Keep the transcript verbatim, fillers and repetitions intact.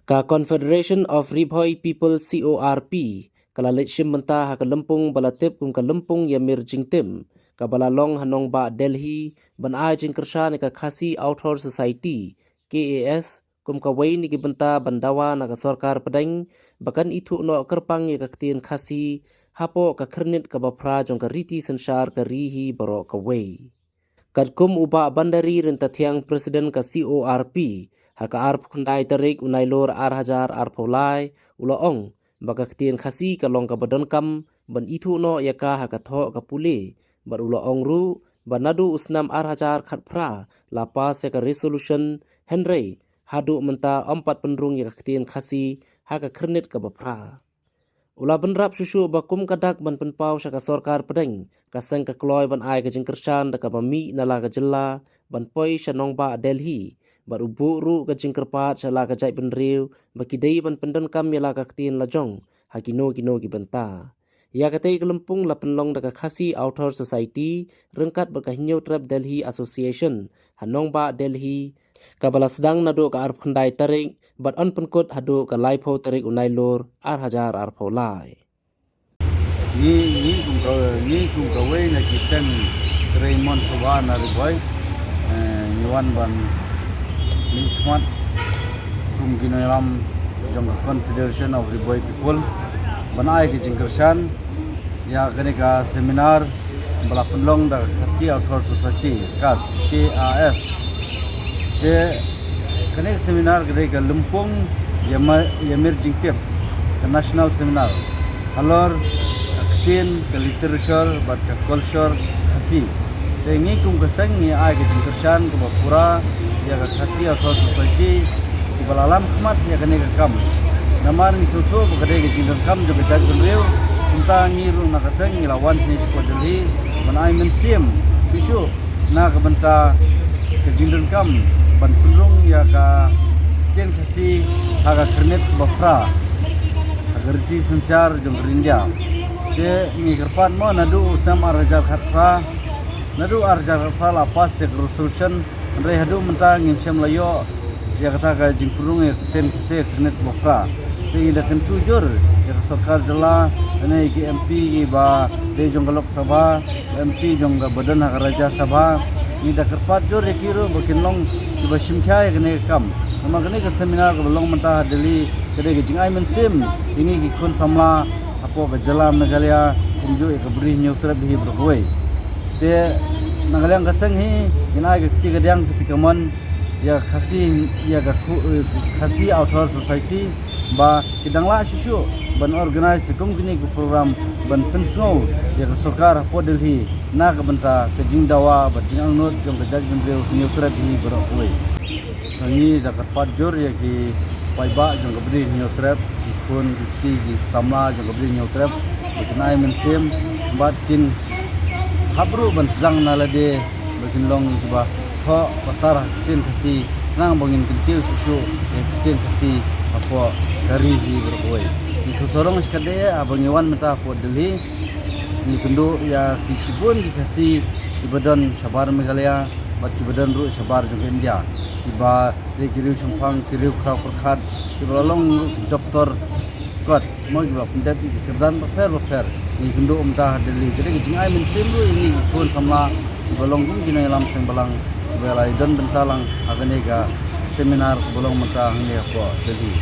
Ka Confederation of Ri Bhoi People, C O R P, ka la leit shim bynta ha ka lympung ba la tip kum ka lympung ïamir jingtim, kaba la long ha nongbah Delhi, ban ai jingkyrshan ïa ka Khasi Authors' Society, K A S, kum kawei na ki bynta ban dawa na ka sorkar pdeng ba kan ithuh noh kyrpang ïa ka ktien Khasi hapoh ka khyrnit kaba phra jong ka riti synshar ka ri hi baroh kawei. Katkum u Bah Bandari Ryntathiang, President ka C O R P, ha ka arphew khyndai tarik u Nailur ar hajar arphew lai, u la ong ba ka ktien Khasi ka long kaba donkam ban ithuh noh ïa ka ha ka thoh ka pule, bad u la ong ruh ba naduh u snem ar hajar khatphra la pass ïa ka resolution, hynrei haduh mynta ym pat pynrung ïa ka ktien Khasi ha ka khyrnit kaba phra. U la bynrap shuh shuh ba kum ka dak ban pynpaw sha ka sorkar pdeng, ka seng ka kloi ban ai ka jingkyrshan da kaba mih na la ka jylla ban poi sha nongbah Delhi, bad u buh ruh ka jingkyrpad sha la ka jaitbynriew ba ki dei ban pyndonkam ïa la ka ktien la jong ha kino kino ki bynta. Ïa katei ka lympung la pynlong da ka Khasi Authors' Society ryngkat bad ka Hynñiewtrep Delhi Association ha nongbah Delhi, kaba la sdang naduh ka arphew khyndai tarik bad yn pynkut haduh ka laiphew tarik u Nailur ar hajar arphew lai. Ngi, ngi kum ka, ngi kum kawei na ki seng trei mon sabha na Ri Bhoi, eh, ngi wan ban mihkhmat kum ki nongïalam jong ka Confederation of Ri Bhoi People ban ai ka jingkyrshan ïa kane ka seminar ba la pynlong da ka Khasi Authors' Society, KAS, K A S. Te kane ka seminar ka dei ka lympung ïa ma-, ïamir jingtip, ka national seminar halor ka ktien, ka literature bad ka culture Khasi. Te ngi kum ka seng ngi ai ka jingkyrshan kaba pura ïa ka Khasi Authors' Society kiba la lam khmat ïa kane ka kam. Namar ngi sngewthuh ba ka dei ka jingdonkam jong ka jaitbynriew, kumta ngi ruh na ka seng ngi la wan shane shapoh Delhi ban ai mynsiem shuh shuh na ka bynta ka jingdonkam ban pynrung ïa ka ktien Khasi ha ka khyrnit kaba phra ha ka riti synshar jong ka ri India. Te ngi kyrpad mo naduh u snem ar hajar khatphra, naduh ar hajar khatphra la pass ïa ka resolution, hynrei haduh mynta ngim shym la ïoh ïa kata ka jingpynrung ïa ka ktien Khasi ha ka khyrnit kaba phra. Te ngi da kyntu jur ïa ka sorkar jylla, lane ïa ki M P kiba dei jong ka Lok Sabha, M P jong ka ba don ha ka Rajya Sabha, ngi da kyrpad jur ïa ki ruh ba kin long kiba shim khia ïa kane ka kam. Namar kane ka seminar kaba long mynta ha Delhi ka dei ka jingai mynsiem ïa ngi ki khun samla hapoh ka jylla Meghalaya, kumjuh ïa ka Bri Hynñiewtrep hi baroh kawei. Te na ka liang ka seng hi ngin ai ka kti kadiang kti kamon ïa ka Khasi, ïa ka khu-, eh, Khasi Authors' Society ba ki dang lah shuh shuh ban organise kum kine ki program ban pynsngew ïa ka sorkar hapoh Delhi na ka bynta ka jingdawa bad jingangnud jong ka jaitbynriew Hynñiewtrep hi baroh kawei. Ngi da kyrpad jur ïa ki paidbah jong ka Bri Hynñiewtrep, ki khun ki kti ki samla jong ka Bri Hynñiewtrep, ba kin ai mynsiem bad kin hap ruh ban sdang na lade ba kin long kiba thoh patar ha ka ktien Khasi, khnang ba ngin kyntiew shuh shuh ïa ka ktien Khasi hapoh ka ri hi baroh kawei. Ngi sngewsarong shikatdei haba ngi wan mynta hapoh Delhi, ngi kynduh ïa ki shibun ki Khasi kiba don shabar Meghalaya bad kiba don ruh shabar jong ka India, kiba dei ki riew shemphang, ki riew khraw pyrkhat, kiba la long ruh ki doktor kot, mo, kiba la pyndep ïa ki kyrdan bapher bapher. Ngi kynduh mynta ha Delhi, ka dei ka jingai mynsiem ruh ïa ngi ki khun samla kiba long kum ki nongïalam seng balang kiba la ïadon bynta lang ha kane ka seminar kaba long mynta hangne hapoh Delhi.